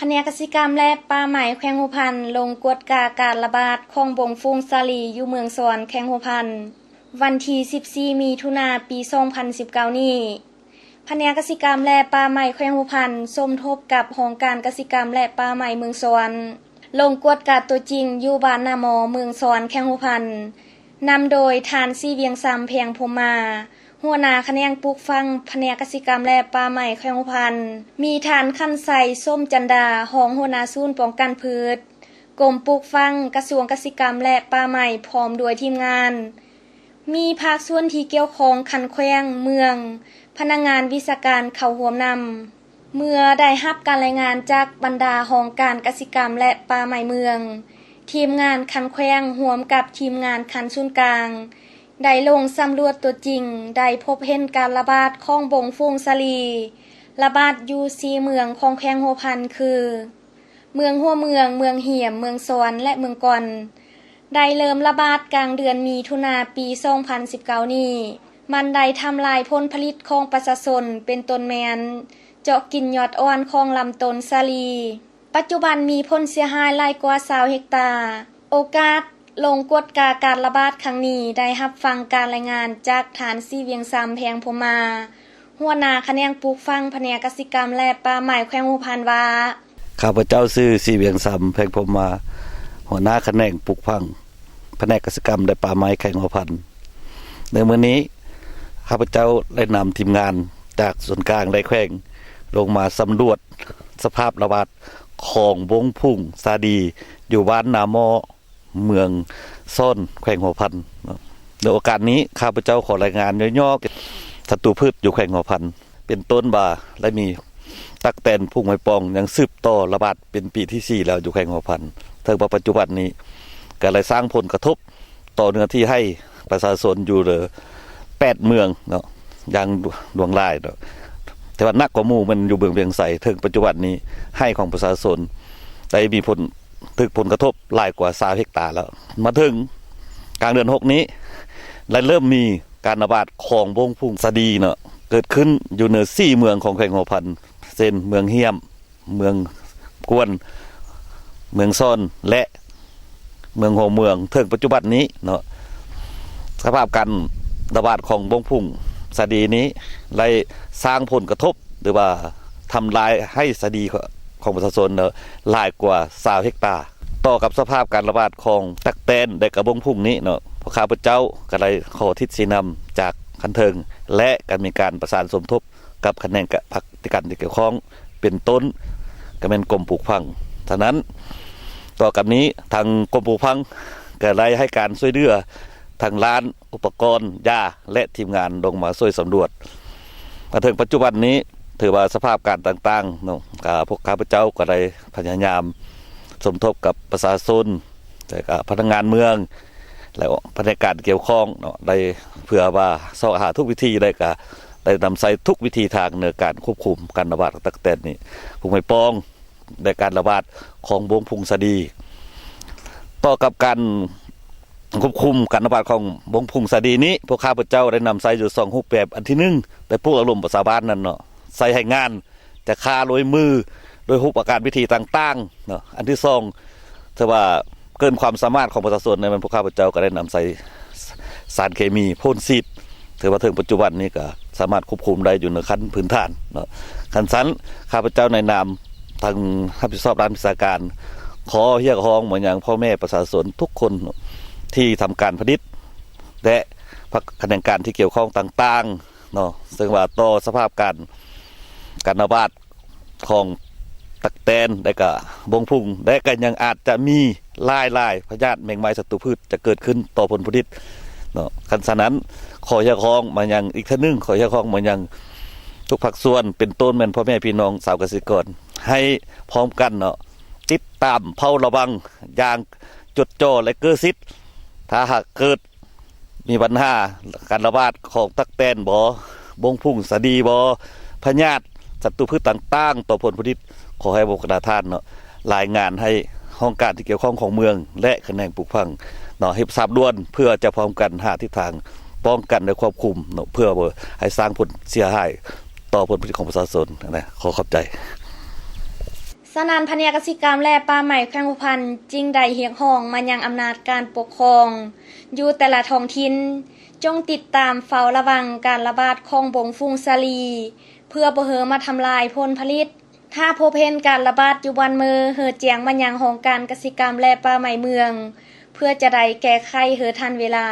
ພະແນກກະສິກຳ ແລະ ປ່າໄມ້ແຂວງຫົວພັນ ລົງກວດກາການລະບາດຂອງບົງຝູງສາລີຢູ່ເມືອງຊອນ ແຂວງຫົວພັນ ວັນທີສິບສີ່ ມິຖຸນາ ປີສອງພັນສິບເກົ້ານີ້. ພະແນກກະສິກຳ ແລະ ປ່າໄມ້ແຂວງຫົວພັນ ສົມທົບກັບຫ້ອງການກະສິກຳ ແລະ ປ່າໄມ້ເມືອງຊອນ ລົງກວດກາຕົວຈິງຢູ່ບ້ານນາມໍ ເມືອງຊອນ ແຂວງຫົວພັນ ນຳໂດຍທ່ານ ສີວຽງຊຳ ແພງພົມມາ ຫົວໜ້າຂະແໜງປູກຝັງ ພະແນກກະສິກຳ ແລະ ປ່າໄມ້ແຂວງຫົວພັນ, ມີທ່ານ ຂັນໄຊ ສົມຈັນດາ ຮອງຫົວໜ້າສູນປ້ອງກັນພືດ ກົມປູກຝັງ ກະຊວງກະສິກຳ ແລະ ປ່າໄມ້ ພ້ອມດ້ວຍທີມງານ. ມີພາກສ່ວນທີ່ກ່ຽວຂ້ອງຂັ້ນແຂວງ, ເມືອງ, ພະນັກງານວິຊາການເຂົ້າຮ່ວມນຳ. ເມື່ອໄດ້ຮັບການລາຍງານຈາກບັນດາຫ້ອງການກະສິກຳ ແລະ ປ່າໄມ້ເມືອງ, ທີມງານຂັ້ນແຂວງຮ່ວມກັບທີມງານຂັ້ນສູນກາງ ໄດ້ລົງສຳຫຼວດຕົວຈິງ, ໄດ້ພົບເຫັນການລະບາດຂອງບົງຝູງສາລີ ລະບາດຢູ່ສີ່ເມືອງຂອງແຂວງຫົວພັນ ຄື ເມືອງຫົວເມືອງ, ເມືອງຫ້ຽມ, ເມືອງຊອນ ແລະ ເມືອງກ່ອນ ໄດ້ເລີ່ມລະບາດກາງເດືອນມິຖຸນາ ປີສອງພັນສິບເກົ້ານີ້. ມັນໄດ້ທຳລາຍຜົນຜະລິດຂອງປະຊາຊົນ ເປັນຕົ້ນແມ່ນເຈາະກິນຍອດອ່ອນຂອງລຳຕົ້ນສາລີ. ປັດຈຸບັນມີຜົນເສຍຫາຍຫຼາຍກວ່າຊາວເຮັກຕາ. ໂອກາດລົງກວດກາການລະບາດຄັ້ງນີ້ ໄດ້ຮັບຟັງການລາຍງານຈາກທ່ານ ສີວຽງຊຳ ແພງພົມມາ ຫົວໜ້າຂະແໜງປູກຝັງ ພະແນກກະສິກຳ ແລະ ປ່າໄມ້ແຂວງຫົວພັນວ່າ, ຂ້າພະເຈົ້າຊື່ ສີວຽງຊຳ ແພງພົມມາ ຫົວໜ້າຂະແໜງປູກຝັງ ພະແນກກະສິກຳ ແລະ ປ່າໄມ້ແຂວງຫົວພັນ. ໃນມື້ນີ້ ຂ້າພະເຈົ້າໄດ້ນຳທີມງານຈາກສູນກາງ ແລະ ແຂວງ ລົງມາສຳຫຼວດສະພາບລະບາດຂອງບົງຝູງສາລີ ຢູ່ບ້ານນາໝໍ້ ເມືອງຊອນ ແຂວງຫົວພັນເນາະ. ໃນໂອກາດນີ້ ຂ້າພະເຈົ້າຂໍລາຍງານຫຍໍ້ໆ ສັດຕູພືດຢູ່ແຂວງຫົວພັນ ເປັນຕົ້ນວ່າໄດ້ມີຕັກແຕນ ຜູກໄມ້ປ່ອງ ຍັງສືບຕໍ່ລະບາດເປັນປີທີສີ່ແລ້ວຢູ່ແຂວງຫົວພັນ. ເຖິງວ່າປັດຈຸບັນນີ້ກໍໄດ້ສ້າງຜົນກະທົບຕໍ່ເນື້ອທີ່ໃຫ້ປະຊາຊົນຢູ່ເລີແປດເມືອງເນາະ ຢ່າງຫຼວງຫຼາຍເນາະ, ແຕ່ວ່າໜັກກວ່າໝູ່ແມ່ນຢູ່ເມືອງວຽງໄຊ. ເຖິງປັດຈຸບັນນີ້ໄຮ່ຂອງປະຊາຊົນໄດ້ມີຜົນ ຖືກຜົນກະທົບຫຼາຍກວ່າຊາວເຮັກຕາແລ້ວ. ມາເຖິງກາງເດືອນຫົກນີ້ ໄດ້ເລີ່ມມີການລະບາດຂອງບົງຝູງສາລີເນາະ ເກີດຂຶ້ນຢູ່ເໜືອສີ່ເມືອງຂອງແຂວງຫົວພັນ ເຊັ່ນ ເມືອງຫ້ຽມ, ເມືອງກວນ, ເມືອງຊອນ ແລະ ເມືອງຫົວເມືອງ. ເຖິງປັດຈຸບັນນີ້ເນາະ ສະພາບການລະບາດຂອງບົງຝູງສາລີນີ້ ໄດ້ສ້າງຜົນກະທົບ ຫຼືວ່າທຳລາຍໄຮ່ສາລີຂອງປະຊາຊົນເນາະ ຫຼາຍກວ່າຊາວເຮັກຕາ. ຕໍ່ກັບສະພາບການລະບາດຂອງຕັກແຕນ ແລະ ກະບົງຝູງນີ້ເນາະ, ພວກຂ້າພະເຈົ້າກໍໄດ້ຂໍທິດຊີ້ນຳຈາກຂັ້ນເທິງ ແລະ ກໍມີການປະສານສົມທົບກັບຂະແໜງກະ ພາກ ທິການທີ່ກ່ຽວຂ້ອງ ເປັນຕົ້ນກໍແມ່ນກົມປູກຝັງ. ສະນັ້ນ ຕໍ່ກັບນີ້ ທາງກົມປູກຝັງກໍໄດ້ໃຫ້ການຊ່ວຍເຫຼືອທາງດ້ານອຸປະກອນ, ຢາ ແລະ ທີມງານລົງມາຊ່ວຍສຳຫຼວດ. ມາເຖິງປັດຈຸບັນນີ້ ຖືວ່າສະພາບການຕ່າງໆເນາະ ກະ ພວກຂ້າພະເຈົ້າກໍໄດ້ພະຍາຍາມສົມທົບກັບປະຊາຊົນ ແລະ ກະພະນັກງານເມືອງ ແລະ ພະແນກການກ່ຽວຂ້ອງເນາະ ໄດ້ເພື່ອວ່າຊອກຫາທຸກວິທີ ແລະ ກະໄດ້ນຳໃຊ້ທຸກວິທີທາງໃນການຄວບຄຸມການລະບາດຂອງຕັກແຕນນີ້, ຜູກໄມ້ປ່ອງ ແລະ ການລະບາດຂອງບົງຝູງສາລີ. ຕໍ່ກັບການຄວບຄຸມການລະບາດຂອງບົງຝູງສາລີນີ້, ພວກຂ້າພະເຈົ້າໄດ້ນຳໃຊ້ຢູ່ສອງຮູບແບບ. ອັນທີໜຶ່ງ ໄດ້ປູກລະດົມປະຊາບ້ານນັ້ນເນາະ ໃຊ້ແຮງງານ ຈະຂ້າໂດຍມື ໂດຍຮູບປະການວິທີຕ່າງໆເນາະ. ອັນທີສອງ ຖືວ່າເກີນຄວາມສາມາດຂອງປະຊາຊົນ ແມ່ນພວກຂ້າພະເຈົ້າກໍໄດ້ນຳໃຊ້ສານເຄມີໂພນສີດ. ຖືວ່າເຖິງປັດຈຸບັນນີ້ກໍສາມາດຄວບຄຸມໄດ້ຢູ່ໃນຂັ້ນພື້ນຖານເນາະ. ຄັນຊັ້ນ ຂ້າພະເຈົ້າໃນນາມທາງຮັບຜິດຊອບດ້ານວິຊາການ ຂໍຮຽກຮ້ອງມາຍັງພໍ່ແມ່ປະຊາຊົນທຸກຄົນທີ່ທຳການຜະລິດ ແລະ ພາກຂະແໜງການທີ່ກ່ຽວຂ້ອງຕ່າງໆເນາະ, ເຊິ່ງວ່າຕໍ່ສະພາບການ ການລະບາດ ຂອງຕັກແຕນ ແລະກະບົງຝຸ່ງ ແລະກະຍັງອາດຈະມີຫຼາຍໆພະຍາດແມງໄມ້ສັດຕູພືດຈະເກີດຂຶ້ນຕໍ່ຜົນຜະລິດເນາະ. ຄັນສະນັ້ນ ຂໍຮຽກຮ້ອງມາຍັງ ອີກເທື່ອໜຶ່ງ ຂໍຮຽກຮ້ອງມາຍັງທຸກພາກສ່ວນ ເປັນຕົ້ນແມ່ນພໍ່ແມ່ພີ່ນ້ອງຊາວກະສິກອນ ໃຫ້ພ້ອມກັນເນາະ ຕິດຕາມເຝົ້າລະວັງຢ່າງຈົດຈ່ອ ແລະ ເກີດສິດ. ຖ້າຫາກເກີດ ມີບັນຫາການລະບາດຂອງຕັກແຕນບໍ, ບົງຝຸ່ງສາລີບໍ, ພະຍາດສັດຕູພືດຕ່າງໆຕໍ່ຜົນຜະລິດ, ຂໍໃຫ້ພວກທ່ານເນາະ ລາຍງານໃຫ້ຫ້ອງການທີ່ກ່ຽວຂ້ອງຂອງເມືອງ ແລະ ຂະແໜງປູກຝັງເນາະ ຮັບຊາບດ່ວນ ເພື່ອຈະພ້ອມກັນຫາທິດທາງປ້ອງກັນ ແລະ ຄວບຄຸມເນາະ ເພື່ອບໍ່ໃຫ້ສ້າງຜົນເສຍຫາຍຕໍ່ຜົນຜະລິດຂອງປະຊາຊົນນະ. ຂໍຂອບໃຈ. ສະນັ້ນ ພະແນກກະສິກຳ ແລະ ປ່າໄມ້ແຂວງຫົວພັນ ຈຶ່ງໄດ້ຮຽກຮ້ອງມາຍັງອຳນາດການປົກຄອງ ຢູ່ແຕ່ລະທ້ອງຖິ່ນ ຈົ່ງຕິດຕາມເຝົ້າລະວັງການລະບາດຂອງບົງຝູງສາລີ ເພື່ອບໍ່ໃຫ້ມາທຳລາຍຜົນຜະລິດ. ຖ້າພົບເຫັນການລະບາດຢູ່ບ້ານເມີ ໃຫ້ແຈ້ງມາຍັງຫ້ອງການກະສິກຳ ແລະ ປ່າໄມ້ເມືອງ ເພື່ອຈະໄດ້ແກ້ໄຂໃຫ້ທັນເວລາ.